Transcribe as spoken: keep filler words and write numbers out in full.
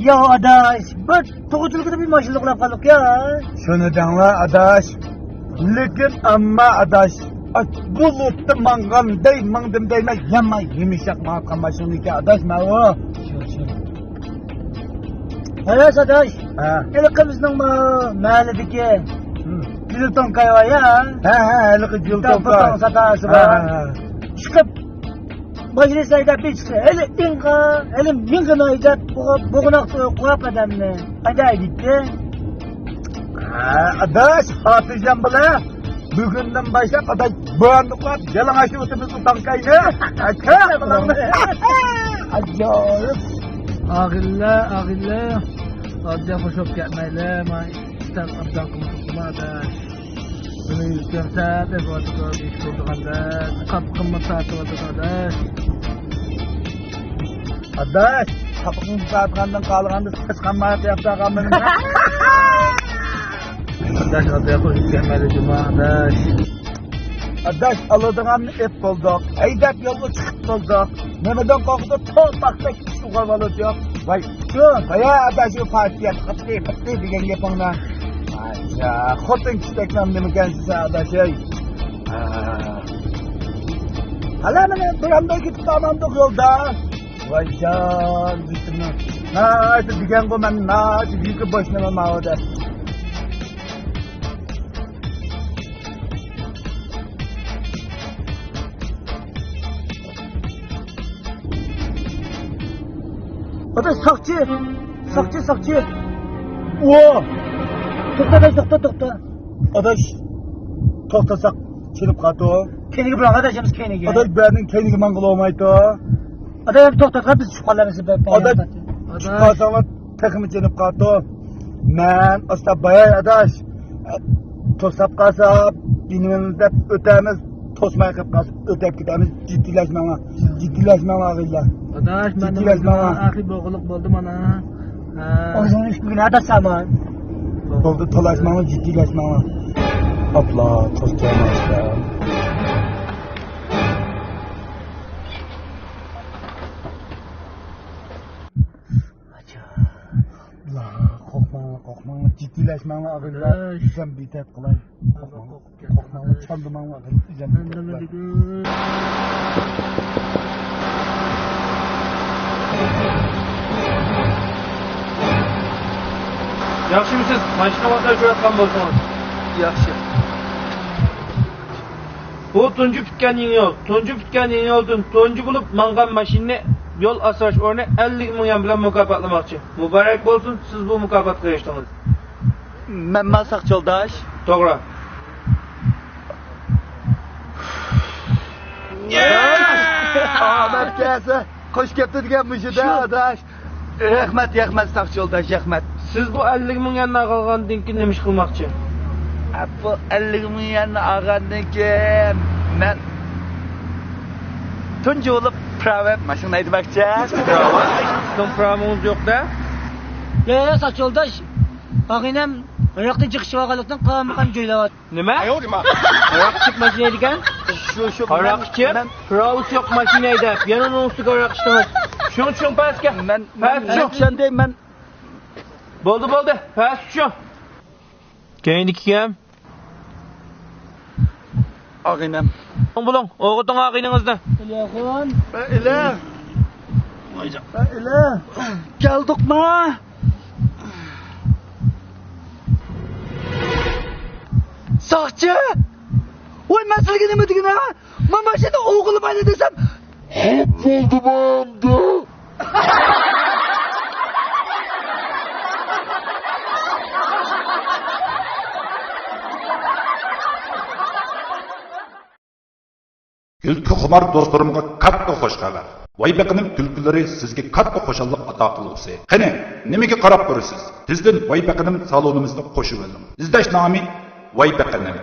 يا ئاداش، بىر توغرىچىلىكىدا بىر ماشىنا ئۇخلاپ قالدۇق يا. شۇنى دەڭلار ئاداش. لېكىن ئەمما ئاداش، ئاچ بۇلۇتتا ماڭغان دەي، ماڭدىم دەيمەن، يامان يۇمشاق ماڭىدىغان ماشىنا ئىكەن ئاداش ماۋۇ. شۇ، شۇ. ھەلەس ئاداش، ھە. ھېلىقى بىزنىڭ ما-، مەھەللىدىكى ھىم. گۈل توڭكاي بار يا. ھە، ھە، ھېلىقى گۈل توڭكاي. ساتاسى ھە، بار. ھە، ھە. چىقىپ ماشىنىسى ھەيدەپ بېسىقى، ھېلى ئىڭغا، ھېلى مىڭغىنا ھەيدەپ، بوغا-، بوغۇناق قويۇپ ئادەمنى. قانداق ھەيدەيتتى؟ ھە، ئاداش، خاتىرجەم بولە. بۈگۈندىن باشلاپ، ئاداش، بۇرۇندۇقلاپ يالىڭاچ ئۆتىمىز بۇ تاڭكاينى. ئاكا، بۇلارنى. ئاجايىپ. ئاغىنىلەر، ئاغىنىلەر. ئاددىي خۇش بولۇپ كەتمەيلى. مانا ئىككى تال ئابدان قىلىپ تۇرۇپتىمەن، ئاداش. بۇنى يۈزگەمسە دەپ ئاتىدۇ، بىش بولىدىغاندا قاپىقىممۇ تارتىۋاتىدۇ، ئاداش. ئاداش، قاپىقىڭ تارتقاندىن قالغاندا سىقىشقان ماياق ياپساغان مېنىڭ. ئاداش، ئاداش، قويۇپ كەلمەيلى جۇما، ئاداش. ئاداش، ئالىدىغاننى ئېپ بولدۇق. ھەيدەپ يولغا چىقىپ بولدۇق. نېمىدىن قورقىدۇ؟ توپاقتەك ئۇسۇلغا ۋالۇت يوق. ۋاي، شۇ. بايا ئاداش، شۇ پارتىيە قىپتى، قىپتى دېگەن گېپىڭنى. ئاچا، خوتۇن كىشىدەك نام نېمىكەنسىز سەن ئاداش، ئەي. ھە. ھالا مانا بىرەمدە كېتىپ بارمامدۇق يولدا. ۋايجان، بىتىمنىڭ. ناھايىتى دېگەنغۇ مەن ناھايىتى يۈكى بوشلىما ماۋۇدا. ئاداش، ساقچى! ساقچى، ساقچى! ۋا! توختا، ئاداش، توختا، توختا! ئاداش، توختىساق چېلىپ قالىدۇ. كەينىگە بۇراڭ، ئاداش، ئەمىسە كەينىگە. ئاداش، بۇ يەرنىڭ كەينىگە ماڭغىلى بولمايدۇ. ئاداش، توختاتقان بىز چۈشۈپ قالىمىز. ئاداش، چۈشۈپ قالساڭلار تېخىمۇ چېلىپ قالىدۇ. مەن ئاستا باياي ئاداش. توساپ قالسا، ئىنىمىز دەپ ئۆتەمىز. توسماي قېلىپ قالسا، ئۆتەپ كېتەمىز. جىددىيلەشمەڭلار. جىددىيلەشمەڭلار، ئاغىنىلەر. ئاداش، مەن جىددىيلەشمەڭلار. ئاخىر بوغۇلۇق بولدى مانا. ھە. ئۆزۈڭنى ئۈچ بۈگۈن ئاداش سامان. بولدى، تالايشماڭلار، جىددىيلەشمەڭلار. ئاپلا، توس كەلمەسكەن. ئاچا. لا، قورقماڭلار، قورقماڭلار، جىددىيلەشمەڭلار، ئاغىنىلەر. ئاداش. ئۆزۈم بىتەپ قىلاي. قورقماڭلار، قورقماڭلار، چاندىماڭلار، ئاغىنىلەر، ئۆزۈم بىتەپ قىلاي. ياخشىمۇسىز؟ ماشىنا ماتور كۆرۈۋاتقان بولسىڭىز. ياخشى. بۇ تۇنجى پۈتكەن يېڭى يول. تۇنجى پۈتكەن يېڭى يولدىن تۇنجى بولۇپ ماڭغان ماشىنىنى يول ئاسراش ئورنى ئەللىك مىڭ يۈەن بىلەن مۇكاپاتلىماقچى. مۇبارەك بولسۇن، سىز بۇ مۇكاپاتقا ئېرىشتىڭىز. مەنما ساقچى يولداش. توغرا. ئامەت كەلسە، قوش كەپتۇ دېگەن مۇشۇ-دە، شۇ. ئاداش. رەھمەت، رەھمەت، ساقچى يولداش، رەھمەت. سىز بۇ ئەللىك مىڭ يۈەننى ئالغاندىن كېيىن نېمە ئىش قىلماقچى؟ ئە، بۇ ئەللىك مىڭ يۈەننى ئالغاندىن كېيىن مەن تۇنجى بولۇپ پىراۋە ماشىنا ھەيدىمەكچى. پىراۋە؟ سىزنىڭ پىراۋىڭىز يوق-دە؟ يا، يا، ساقچى يولداش. ئاغىنەم ھاراقتىن چىقىشىۋالغانلىقتىن قايمىقان جۆيلەۋاتىدۇ. نېمە؟ ھاراق ئىچىپ ماشىنا ھەيدىگەن؟ شۇ، شۇ، ھاراق ئىچىپ، پىراۋىسى يوق ماشىنا ھەيدەپ، يەنە ئۇنىڭ ئۈستىگە ھاراق ئىچتىڭىز. چۈشۈڭ، چۈشۈڭ پەسكە. مەن، مەن، پەس مەن چۈشۈڭ. چۈشەندىم، مەن. بولدى، بولدى، پەس چۈشۈڭ. كەينىدىكى كىم؟ ئاغىنەم. بولۇڭ، ئويغىتىڭ ئاغىنىڭىزنى. ئىلىياخان. ئە، ئىلى. ئە، ئىلى. كەلدۇقما؟ ساقچى! ۋاي، مەن سىلىگە نېمە دېگىنە؟ مەن ماشىنا ئوغرىلىمايلى دېسەم، خوپ بولدىمۇ ئەمدى؟ كۈلكە خۇمار دوستلىرىمغا كاتتا خوش خەۋەر. ۋاي بېقىنىم كۈلكىلىرى سىزگە كاتتا خۇشاللىق ئاتا قىلغۇسى. قېنى، نېمىگە قاراپ تۇرىسىز؟ تېزدىن ۋاي بېقىنىم سالونىمىزنى قوشۇۋېلىڭ. ئىزدەش نامى ۋاي بېقىنىم.